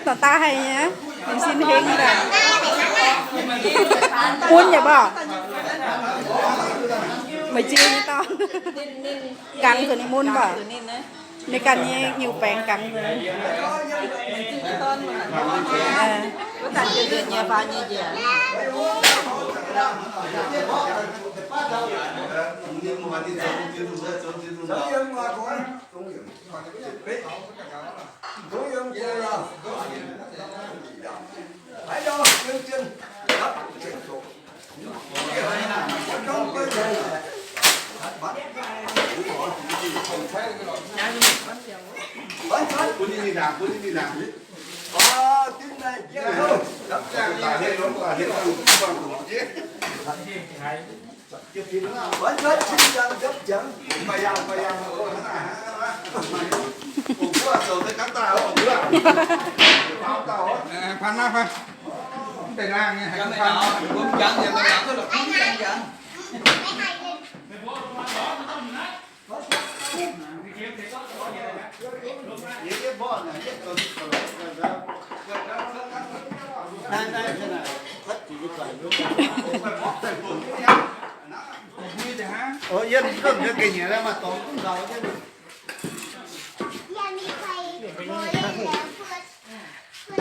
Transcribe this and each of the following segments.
Taux daaih haiz nyei, ninh sin heng daaih. Mun yaac mborqc. Meih ziex nyei dorn. Gangx zuqc ninh mun mborqc. Ninh ganh nyei nyungc baengx gangx zuqc.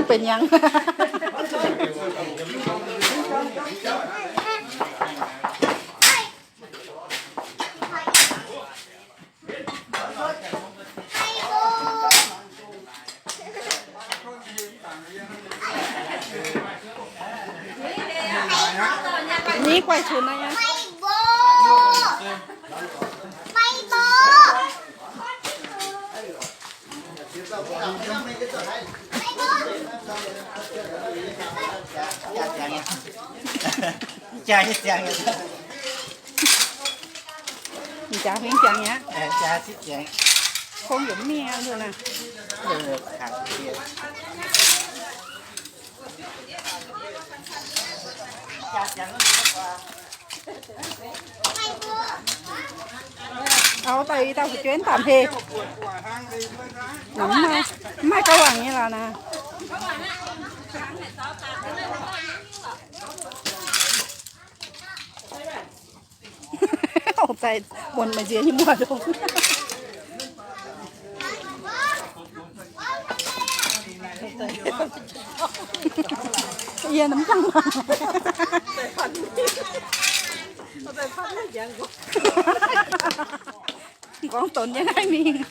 Benx nyangx. Ni guaih cunx naaiv nyei. M'jangc huingx jangx mi'aqv. Kongx yaac mv mingh aqv, nzunc naaiv. Auv daaih, i dauh fu'jueiv mv baac heh. Mv maaih, mv maaih gauh wangc nyei lorqc naaiv. Daaih muonc meih nziex nyei muoz-ndongx. Yie mv dangh mangc. Gorngv donx nyei naaiv mingh.